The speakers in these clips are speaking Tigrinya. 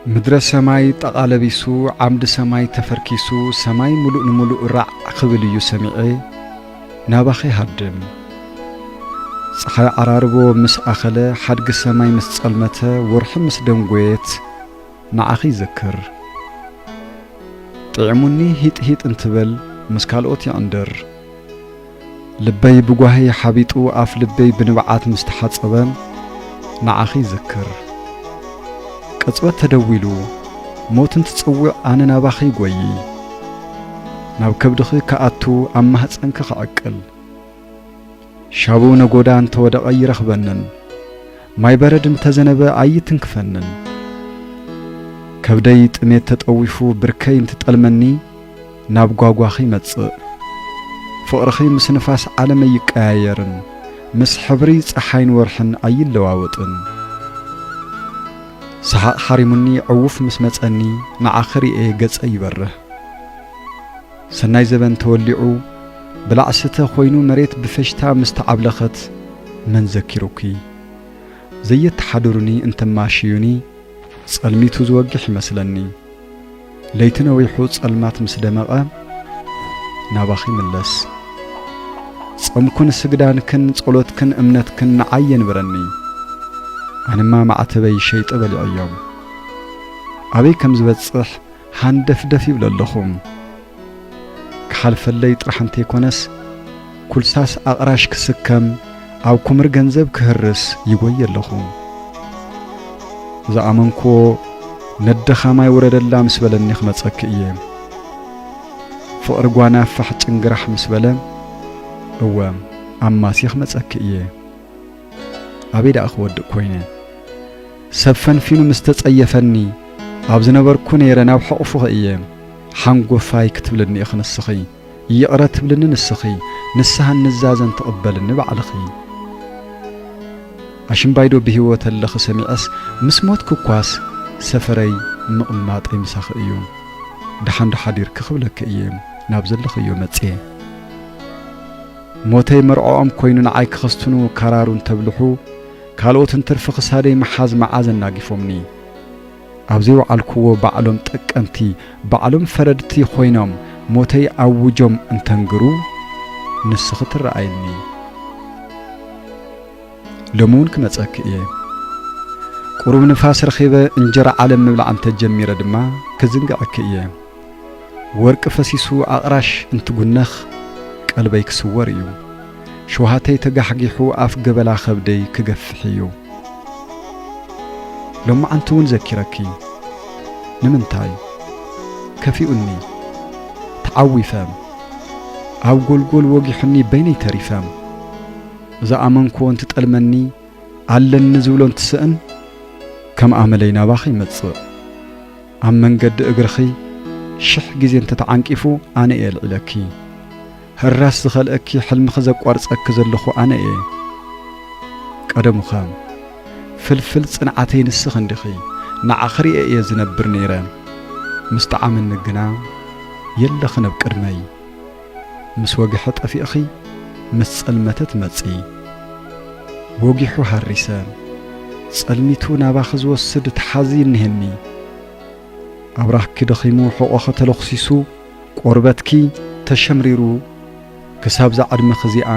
ምድረ ሰማይ ጠቓለቢሱ፣ ዓምዲ ሰማይ ተፈርኪሱ፣ ሰማይ ምሉእ ንምሉእ ራዕ ክብል እዩ ሰሚዐ፣ ናባኺ ሃድም። ጸሓይ ዓራርቦ ምስ ኣኸለ፣ ሓድጊ ሰማይ ምስ ጸልመተ፣ ወርሒ ምስ ደንጎየት፣ ንዓኺ ይዝክር። ጥዕሙኒ ሂጥ ሂጥ እንትብል፣ ምስ ካልኦት ይዕንድር። ልበይ ብጓሂ ሓቢጡ፣ ኣፍ ልበይ ብንብዓት ምስ ተሓጸበ፣ ንዓኺ ይዝክር። ቅጽበት ተደዊሉ፣ ሞት እንትጽውዕ፣ ኣነ ናባኺ ይጎዪ። ናብ ከብድኺ ክኣቱ፣ ኣብ ማህጸንኪ ክዕቅል። ሻቡ ነጎዳ እንተወደቐ ኣይረኽበንን፣ ማይ በረድ እንተዘነበ ኣይትንክፈንን። ከብደይ ጥሜት ተጠዊፉ ብርከይ እንትጠልመኒ፣ ናብ ጓጓኺ ይመጽእ። ፍቕርኺ ምስ ንፋስ ዓለም ኣይቀያየርን፣ ምስ ሕብሪ ጸሓይን ወርሕን ኣይለዋወጥን። ሰሓቕ ሓሪሙኒ ዕዉፍ ምስ መጸኒ፣ ንዓኺ ርእየ ገጸይ ይበርህ። ሰናይ ዘበን ተወሊዑ፣ ብላዕ ስተ ኾይኑ መሬት ብፈሽታ ምስ ተዓብለኸት፣ መን ዘኪሩኪ? ዘየተሓድሩኒ እንተማሽዩኒ፣ ጸልሚቱ ዝወግሕ ይመስለኒ። ለይቲ ነዊሑ ጸልማት ምስ ደመቐ፣ ናባኺ ይምለስ። ጾምኩን ስግዳንክን ጸሎትክን እምነትክን ንዓይ የንብረኒ። ኣነማ ማዕተበይ ሸይጠ በሊዐዮም። ኣበይ ከም ዝበጽሕ ሃንደፍደፍ ይብል ኣለኹ። ክሓልፈለይ ጥራሕ እንተይኮነስ፣ ኩልሳስ ኣቕራሽ ክስከም፣ ኣብ ኩምር ገንዘብ ክህርስ ይጎይ ኣለኹ። ዝኣመንክዎ ነደኻ ማይ ውረደላ ምስ በለኒ ክመጸኪ እየ። ፍቕሪ ጓና ፋሕ ጭንግራሕ ምስ በለ፣ እወ፣ ኣማስየ ክመጸኪ እየ። ኣበይ ደኣ ክወድቕ ኮይነ? ሰብ ፈንፊኑ ምስ ተጸየፈኒ፣ ኣብ ዝነበርኩ ነይረ ናብ ሕቑፉኺ እየ። ሓንጎፋይ ክትብልኒ ኢኺ ንስኺ፣ ይቕረ ትብልኒ ንስኺ፣ ንስሃን ንዛዘን ትቕበልኒ ባዕልኺ። ኣሽምባይዶ ብህይወት ኣለኺ ሰሚዐስ፣ ምስ ሞትኪ እኳስ ሰፈረይ ምቕማጠይ ምሳኺ እዩ። ደሓንዶ ሓዲርኪ ክብለኪ እየ፣ ናብ ዘለኽዮ መጽየ። ሞተይ መርዖኦም ኮይኑ ንዓይ ክኸስትኑ ካራሩ እንተብልሑ፣ ካልኦት እንትርፊ ክሳደይ ምሓዝ መዓዝ ኣናጊፎምኒ። ኣብ ዘይወዓልክዎ ባዕሎም ጠቀምቲ፣ ባዕሎም ፈረድቲ ኮይኖም ሞተይ ኣውጆም እንተንግሩ፣ ንስኺ ትረኣይኒ። ሎሚ እውን ክመጸኪ እየ። ቁሩብ ንፋስ ረኺበ እንጀራ ዓለም ምብላዕ እንተጀሚረ ድማ ክዝንግዐኪ እየ። ወርቂ ፈሲሱ ኣቕራሽ እንትጉነኽ ቀልበይ ክስወር እዩ። ሸውሃተይ ተጋሕጊሑ ኣፍ ገበላ ከብደይ ክገፍሕ እዩ። ሎማዓንቲ እውን ዘኪረኪ። ንምንታይ? ከፊኡኒ። ተዓዊፈ። ኣብ ጎልጎል ወጊሑኒ በይነይ ተሪፈ። ዝኣመንክዎ እንትጠልመኒ፣ ኣለኒ ዝብሎ እንትስእን፣ ከም ኣመለይ ናባኺ ይመጽእ። ኣብ መንገዲ እግርኺ ሽሕ ግዜ እንተተዓንቂፉ፣ ኣነ እየ ኣልዒለኪ። ህራስ ዝኸልአኪ፣ ሕልምኺ ዘቋርጸኪ ዘለኹ ኣነ እየ። ቀደሙኸ፣ ፍልፍል ጽንዓተይ ንስኺ እንዲኺ። ንዓኺ ርእየ እየ ዝነብር ነይረ። ምስ ጠዓመኒ ግና፣ የለኽን ኣብ ቅድመይ። ምስ ወግሐ ጠፊእኺ፣ ምስ ጸልመተ ትመጺ። ወጊሑ ሃሪሰ፣ ጸልሚቱ ናባኺ ዝወስድ ተሓዚ እኒሀኒ። ኣብራኽኪ ደኺሙ፣ ሕቖኺ ተለኹሲሱ፣ ቆርበትኪ ተሸምሪሩ፣ ክሳብ እዛ ዕድመኺ እዚኣ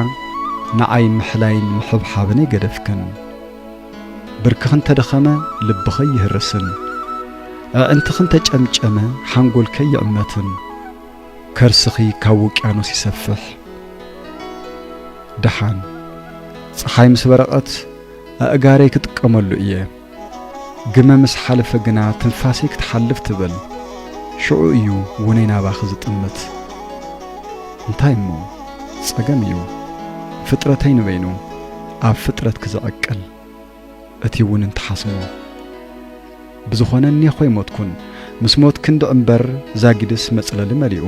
ንዓይ ምሕላይን ምሕብሓብን ኣይገደፍክን። ብርክኺ እንተደኸመ፣ ልብኺ ኣይህርስን። ኣዕንትኺ እንተጨምጨመ፣ ሓንጎልኪ ኣይዕመትን። ከርስኺ ካብ ውቅያኖስ ይሰፍሕ። ደሓን፣ ጸሓይ ምስ በረቐት ኣእጋረይ ክጥቀመሉ እየ። ግመ ምስ ሓለፈ ግና ትንፋሰይ ክትሓልፍ ትብል። ሽዑ እዩ ውነይ ናባኺ ዝጥምት። እንታይ እሞ ጸገም እዩ፣ ፍጥረተይ ንበይኑ ኣብ ፍጥረትኪ ዝዕቅል። እቲ እውን እንትሓስሞ። ብዝኾነ እኒኾ ኣይሞትኩን፣ ምስ ሞትኪ እንድዒ እምበር ዛጊድስ መጽለሊ መሊኡ።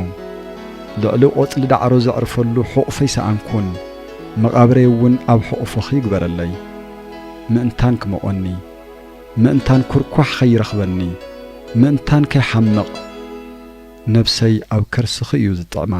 ልዕሊ ቆጽሊ ዳዕሮ ዘዕርፈሉ ሕቑፈይ ሰኣንኩን፣ መቓብረይ እውን ኣብ ሕቑፎኺ ይግበረለይ። ምእንታን ክመቖኒ፣ ምእንታን ኩርኳሕ ኸይረኽበኒ፣ ምእንታን ከይሓምቕ፣ ነብሰይ ኣብ ከርስኺ እዩ ዝጥዕማ።